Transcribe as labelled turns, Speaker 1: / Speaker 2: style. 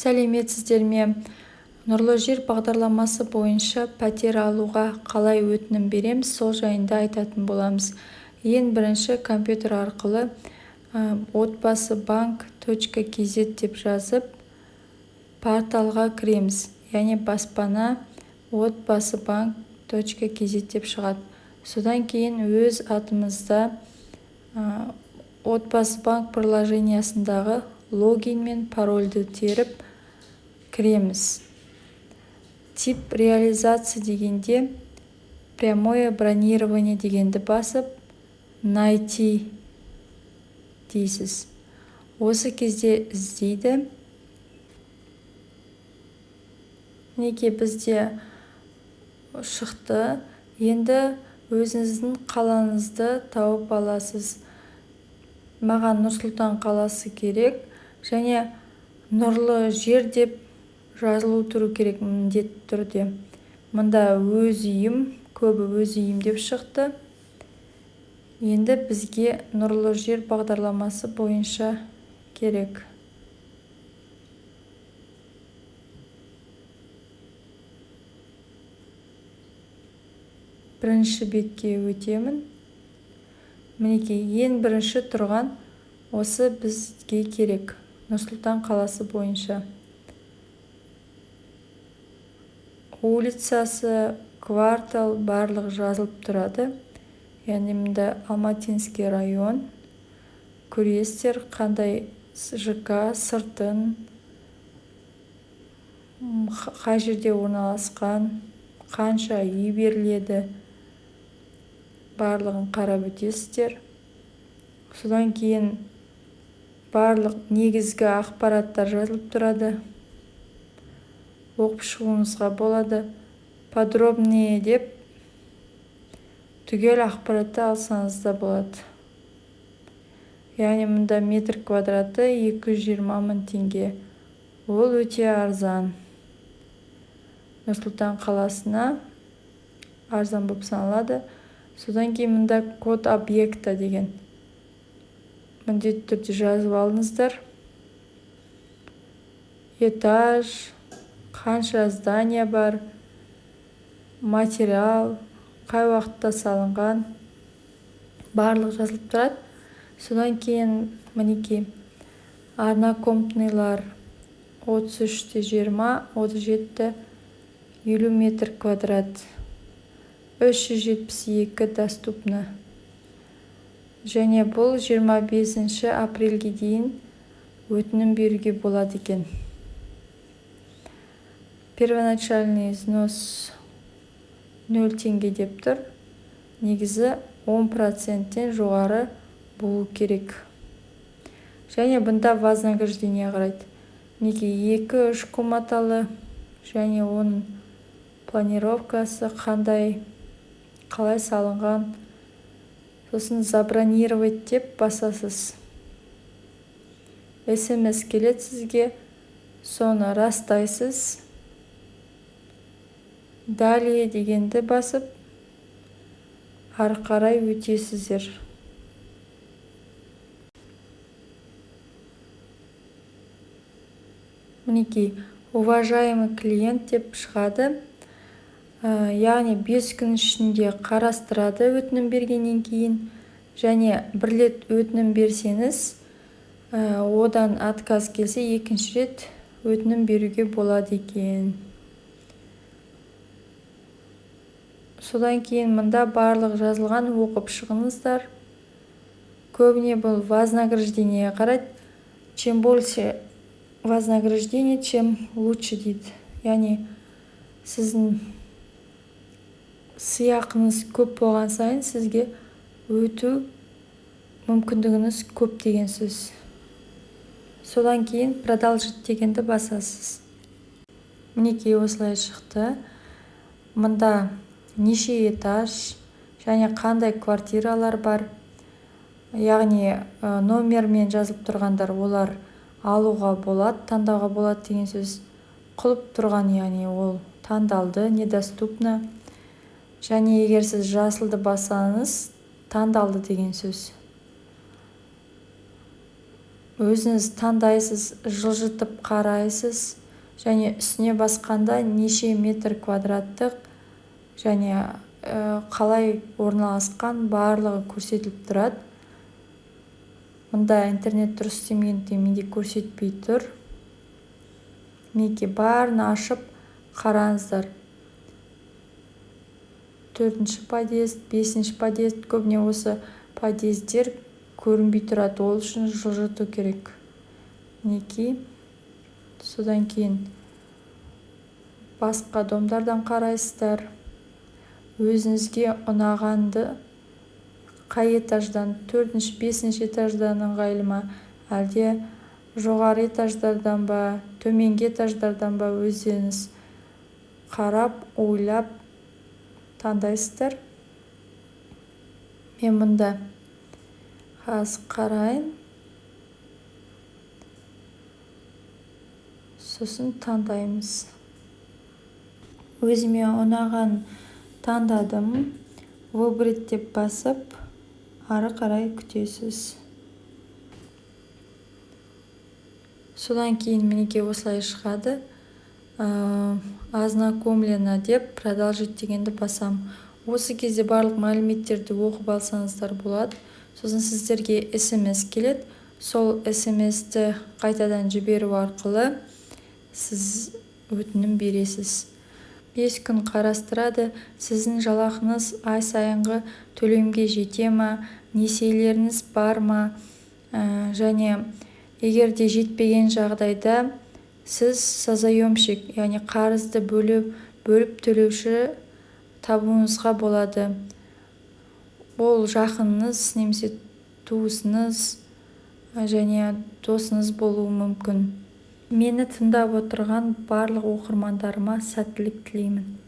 Speaker 1: Сәлеметсіздер ме! Нұрлы жер бағдарламасы бойынша пәтер алуға қалай өтінім береміз, сол жайында айтатын боламыз. Ең бірінші компьютер арқылы Отбасыбанк.kz деп жазып, порталға кіреміз, яғни баспана Отбасыбанк.kz деп шығады. Содан кейін өз атымызда Отбасыбанк приложениясындағы логин мен парольді теріп кіреміз. Тип реализации дегенде «Прямое бронирование» дегенді басып, «Найти» дейсіз. Осы кезде іздейді. Мінекей, бізде шықты. Енді өзіңіздің қалаңызды тауып аласыз. Маған Нұр-Сұлтан қаласы керек және «Нұрлы жер» деп жазылу тұру керек міндетті түрде. Мында «Өз үйім», көбі «Өз үйім» деп шықты. Енді бізге «Нұрлы жер» бағдарламасы бойынша керек. Бірінші бетке өтемін. Мінекей, ең бірінші тұрған осы бізге керек, Нұр-Сұлтан қаласы бойынша. Улицасы, квартал, барлығы жазылып тұрады. Яғни мында Алматинский район. Көресіздер, қандай ЖК, сыртын, қай жерде орналасқан, қанша үй беріледі, барлығын қарап өтесіздер. Содан кейін барлық негізгі ақпараттар жазылып тұрады, оқып шығуыңызға болады. «Подробнее» деп түгел ақпаратты алсаңыз да болады. Яғни мында метр квадраты 220 000 теңге. Ол өте арзан, Нұр-Сұлтан қаласына арзан болып саналады. Содан кейін мында «Код объекта» деген міндетті түрде жазып алыңыздар. Этаж, қанша здание бар, материал, қай уақытта салынған, барлығы жазылып тұрады. Содан кейін, мінекей, однокомнатныйлар 33 те 20, 37 50 метр квадрат, 372 доступно. Және бұл 25 апрельге дейін өтінім беруге болады екен. Первоначальный взнос 0 теңге деп тұр. Негізі 10 проценттен жоғары болу керек. Және бұнда вознаграждение қарайды. Мінекей, екі, үш комнаталы және оның планировкасы қандай, қалай салынған. Сосын «Забронировать» деп басасыз. СМС келеді сізге, соны растайсыз. «Далее» дегенді басып, ары қарай өтесіздер. Мінекей, «Уважаемый клиент» деп шығады. Яғни 5 күн ішінде қарастырады өтінім бергеннен кейін. Және бір рет өтінім берсеңіз, одан отказ келсе, екінші рет өтінім беруге болады екен. Содан кейін мында барлығы жазылған, оқып шығыңыздар. Көбіне бұл вознаграждение қарайды. «Чем больше вознаграждение, чем лучше» дейді. Яғни сіздің сыйақыңыз көп болған сайын, сізге өту мүмкіндігіңіз көп деген сөз. Содан кейін «Продолжить» дегенді басасыз. Мінекей, осылай шықты. Мында неше этаж және қандай квартиралар бар. Яғни номермен жазылып тұрғандар, олар алуға болады, таңдауға болады деген сөз. Құлып тұрған, яғни ол таңдалды, недоступно. Және егер сіз жасылды бассаңыз, таңдалды деген сөз. Өзіңіз таңдайсыз, жылжытып қарайсыз және үстіне басқанда неше метр квадраттық және қалай орналасқан, барлығы көрсетіліп тұрады. Мында интернет дұрыс істемегендіктен, менде көрсетпей тұр. Мінекей, барын ашып қараңыздар: төртінші подъезд, бесінші подъезд. Көбіне осы подъездер көрінбей тұрады, ол үшін жылжыту керек. Мінекей, содан кейін басқа домдардан қарайсыздар. Өзіңізге ұнағанды, қай этаждан, төртінші, бесінші этаждан ыңғайлы ма, әлде жоғары этаждардан ба, төменгі этаждардан ба, өздеріңіз қарап, ойлап таңдайсыздар. Мен мұнда қазір қарайын, сосын таңдаймыз. Өзіме ұнаған таңдадым. «Выбрать» деп басып, ары қарай күтесіз. Содан кейін, мінекей, осылай шығады: «Ознакомлена» деп, «Продолжить» дегенді басам. Осы кезде барлық мәліметтерді оқып алсаңыздар болады. Сосын сіздерге СМС келеді. Сол СМС-ті қайтадан жіберу арқылы сіз өтінім бересіз. 5 күн қарастырады. Сіздің жалақыңыз ай сайынғы төлемге жете ма, несиелеріңіз бар ма және егер де жетпеген жағдайда, сіз созаемщик, яғни қарызды бөліп төлеуші табуыңызға болады. Ол жақыныңыз немесе туысыңыз және досыңыз болуы мүмкін. Мені тыңдап отырған барлық оқырмандарыма сәттілік тілеймін.